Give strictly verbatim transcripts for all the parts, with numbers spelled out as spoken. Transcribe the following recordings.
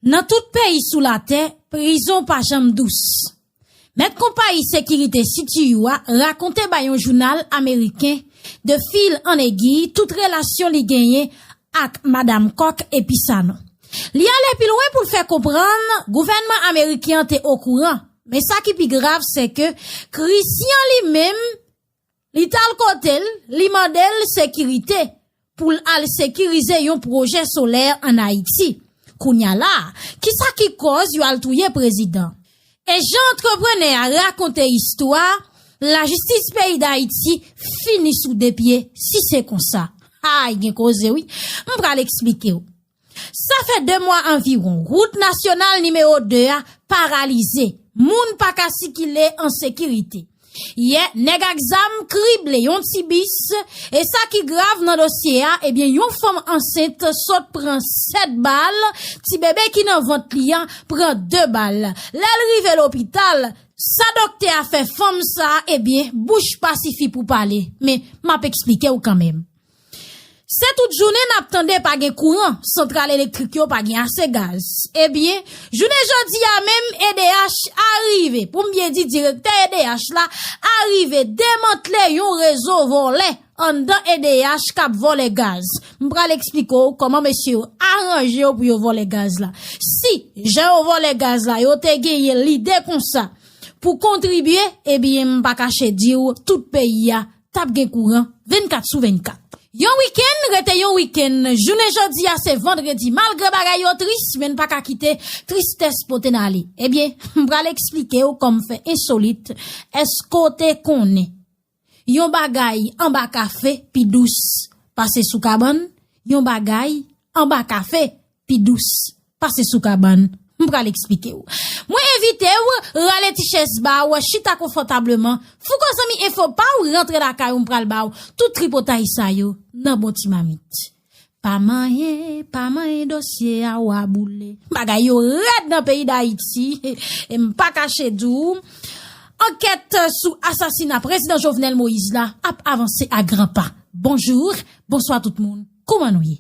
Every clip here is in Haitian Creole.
Nan tout peyi sou latè, prizon pa janm dous. Mèt konpayi sekirite C T U a rakonte bay yon jounal ameriken de fil an egiy tout relasyon li genyen ak Madam Kòk epi Sanon. Li ale pi lwen pou l fè konprann gouvènman ameriken an te okouran, men sa ki pi grav, se ke Christian li menm, li t al kote l, li mande l sekirite pou l al sekirize yon pwojè solè ann Ayiti. Kounya la, kisa ki kòz yo al touye prezidan? E jan antreprenè a rakonte istwa, lajistis peyi Dayiti fini sou de pye si se konsa. Ay, gen koze wi. M pral eksplike w. Sa fè de mwa anviwon, wout nasyonal nimewo de a paralize. Moun pa ka sikile an sekirite. Yè, nèg ak zam krible yon ti bis, e sa ki grav nan dosye a, ebyen, yon fanm ansent sot pran sèt bal, ti bebe ki nan vant li an pran de bal. Lè l rive lopital, sa doktè a fè fanm sa a, ebyen, bouch pa sifi pou pale. Men, m ap eksplike w kanmenm. Se tout jounen n ap tande pa gen kouran, santral elektrik yo pa gen ase gaz. Ebyen, jounen jodi a menm, E D H arive. Pou m byen di, direktè E D H la arive demantle yon rezo vòlè anndan E D H k ap vòlè gaz. M pral eksplike w kòman mesye yo aranje yo pou yo vòlè gaz la. Si jan yo vòlè gaz la, yo te genyen lide konsa pou kontribye, ebyen, m pa kache di w, tout peyi a t ap gen kouran vennkat sou vennkat. Yon wikenn rete yon wikenn, jounen jodi a se vandredi, malgre bagay yo tris, men n pa ka kite tristès pote n ale. Ebyen, m pral eksplike w kòm fè ensolit, èske w te konnen yon bagay anba kafe pi dous pase sou kabann, yon bagay anba kafe pi dous pase sou kabann. M pral eksplike w. Mwen envite w rale ti chèz ba w, chita konfòtableman. Fouko zanmi enfo pa w, rantre lakay ou, m pral ba w tout tripotay sa yo nan bon ti mamit. Pa manyen, pa manyen dosye a w a boule. Bagay yo rèd nan peyi Dayiti, e m pa kache di w. Ankèt sou asasina prezidan Jovenel Moïse la ap avanse a gran pa. Bonjou, bonswa tout moun. Kouman nou ye?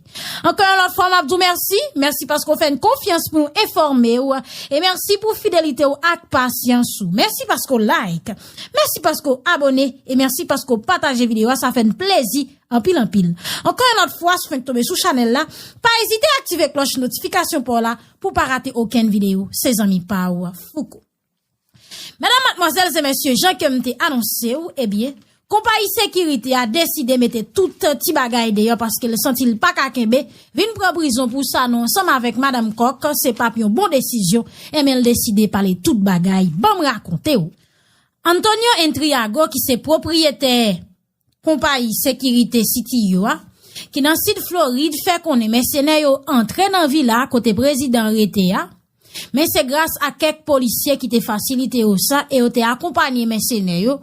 Ankò yon lòt fwa, m ap di w mèsi. Mèsi paske w fè n konfyans pou nou enfòme w. E mèsi pou fidelite w ak pasyans ou. Mèsi paske w like. Mèsi paske w abone. E mèsi paske w pataje videyo a. Sa fè n plezi anpil, anpil. Ankò yon lòt fwa, si w fenk tonbe sou chanèl la, pa ezite aktive klòch notifikasyon pa w la pou w pa rate okenn videyo. Se zanmi pa w, Fouko. Medam, madmwazèl e mesye, jan ke m te anonse w, ebyen, konpayi sekirite a deside mete tout ti bagay deyò paske l santi l pa ka kenbe, vin pran prizon pou Sanon ansanm avèk Madam Kòk, se p ap yon bon desizyon, enben l deside pale tout bagay. Ban m rakonte w. Antonio Entriago, ki se pwopriyetè konpayi sekirite C T U a, ki nan sid Florid, fè konnen mèsenè yo antre nan vila kote prezidan an rete a, men se gras a kèk polisye ki te fasilite yo sa e yo te akonpanye mèsenè yo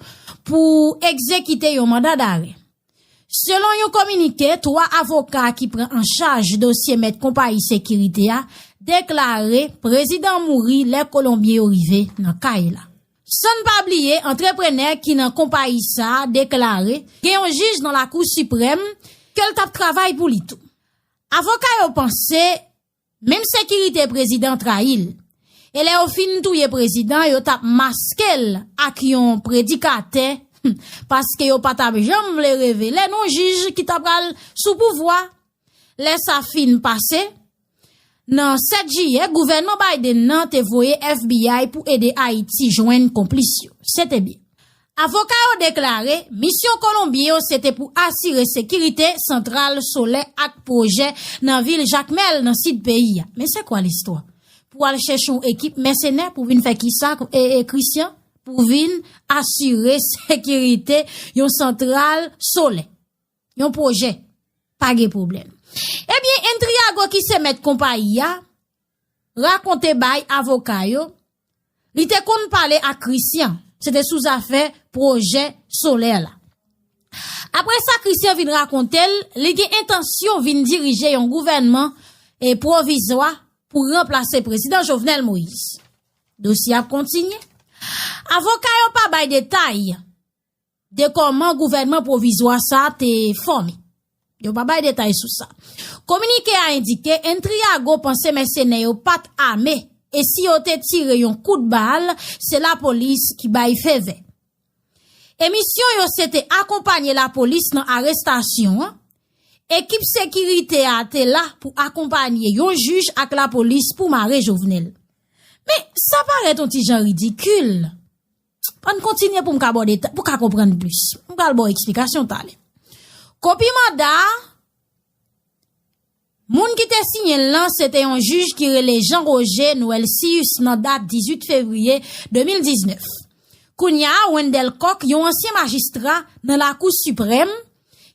pou egzekite yon manda dare. Selon yon kominike, twa avoka ki pran an chaj dosye mèt konpayi sekirite a deklare prezidan mouri lè Kolonbyen yo rive nan kay la. San n pa bliye, antreprenè ki nan konpayi sa a deklare gen yon jij nan Lakou Siprèm ke l t ap travay pou li tou. Avoka yo panse menm sekirite prezidan trayi l. E lè yo fin touye prezidan, yo t ap maske l ak yon predikatè, paske yo pa t ap janm vle revele non jij ki ta pral sou pouvwa. Lè sa fin pase, nan sèt jiyè, gouvènman Biden nan te voye F B I pou ede Ayiti jwenn konplis yo. Se te byen. Avoka yo deklare misyon Kolonbyen yo se te pou asire sekirite santral solè ak pwojè nan vil Jakmèl, nan sid peyi a. Men se kwa listwa? Pou al chèche yon ekip mèsenè pou vin fè kisa, e, e, Christian? Pou vin asire sekirite yon santral solè. Yon pwojè, pa gen pwoblèm. Ebyen, Entriago ki se mèt konpayi a, rakonte bay avoka yo, li te konn pale ak Christian, se te sou zafè pwojè solè la. Apre sa, Christian vin rakonte l, li gen entansyon vin dirije yon gouvènman, e, pwovizwa pou ranplase prezidan Jovenel Moïse. Dosye ap kontinye. Avoka yo pa bay detay de kòman gouvènman pwovizwa sa a te fòme. Yo pa bay detay sou sa. Kominike a endike Entriago panse mèsenè yo pa t ame e si yo te tire yon kout bal, se lapolis ki bay fevè. E misyon yo se te akonpanye lapolis nan arestasyon an. Ekip sekirite a te la pou akonpanye yon jij ak lapolis pou mare Jovenel. Men, sa parèt yon ti jan ridikil. Ann kontinye pou m ka ba w deta-, pou ka konprann plis. M pral ba w eksplikasyon talè. Kopi manda a, moun ki te siyen l lan, se te yon jij ki rele Jean Roger Noëlcius nan dat dizuit fevriye de mil diznèf. Kounye a, Wendell Coq, yon ansyen majistra nan Lakou Siprèm,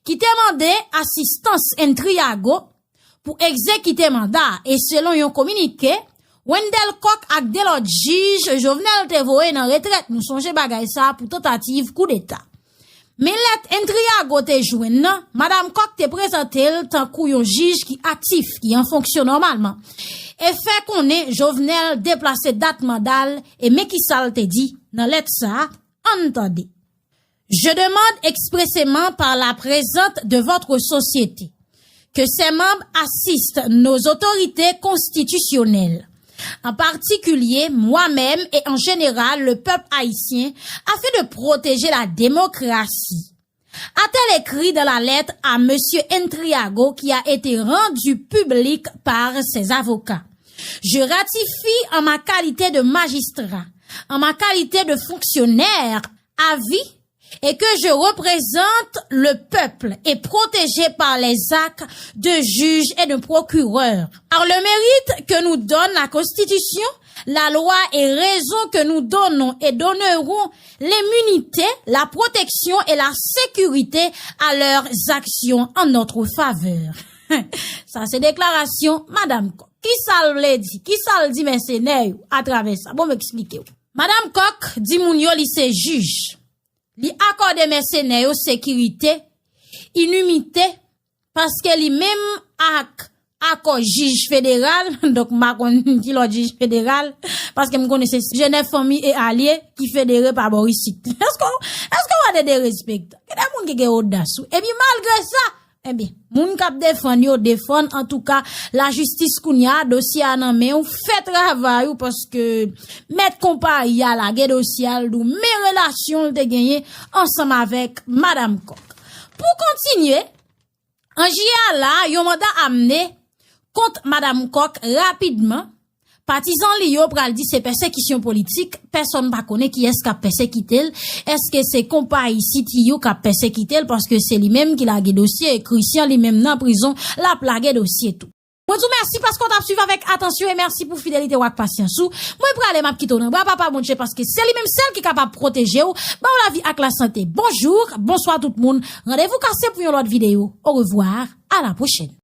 ki te mande asistans Entriago pou egzekite manda a, e selon yon kominike, Wendell Coq ak de lòt jij Jovenel te voye nan retrèt. Nou sonje bagay sa a pou tantativ koudeta. Men lèt Entriago te jwenn nan, Madam Coq te prezante l tankou yon jij ki aktif, ki an fonksyon nòmalman, e fè konnen Jovenel deplase dat manda l, e men ki sa l te di nan lèt sa a, ann tande. Je demande expressément par la présente de votre société que ses membres assistent nos autorités constitutionnelles, en particulier moi-même et en général le peuple haïtien, afin de protéger la démocratie, a-t-elle écrit dans la lettre à monsieur Entriago qui a été rendue publique par ses avocats. Je ratifie en ma qualité de magistrat, en ma qualité de fonctionnaire à vie et que je représente le peuple est protégé par les actes de juges et de procureurs. Par le mérite que nous donne la Constitution, la loi et raison que nous donnons et donnerons l'immunité, la protection et la sécurité à leurs actions en notre faveur. Sa se deklarasyon Madam Coq. Ki sa l vle di? Ki sa l di mèsenè yo atravè sa? Bon, m eksplike w. Madam Coq di moun yo li se jij. Li akòde mèsenè yo sekirite, inimite, paske li menm ak akò jij federal, donk m pa konn ki lòt jij federal, paske m konnen se Jenèf, Fanmi e Alye ki federe pa bò isit. Èske, èske w wè de derespektan? Gen de moun ki gen odas, wi. Epi malgre sa, Ebyen, moun k ap defann yo, defann. Antouka, lajistis kounye a, dosye a nan men w, fè travay ou, paske mèt konpayi a lage dosye a, l di w men relasyon l te genyen ansanm avèk Madam Coq. Pou kontinye, an jiyè a la, yon manda amne kont Madam Coq rapidman. Patizan li yo pral di se pèsekisyon politik, pèsonn pa konnen kiyès k ap pèsekite l. Èske se konpayi C T U k ap pèsekite l paske se li menm ki lage dosye e Christian li menm nan prizon, l ap lage dosye tou. Mwen di w mèsi paske w t ap swiv avèk atansyon e mèsi pou fidelite w ak pasyans ou. Mwen prale, m ap kite w nan bra Papa Bondye paske se li menm sèl ki kapab pwoteje w, ba w lavi ak lasante. Bonjou, bonswa tout moun. Randevou kase pou yon lòt videyo. Orevwa, a la pwochèn.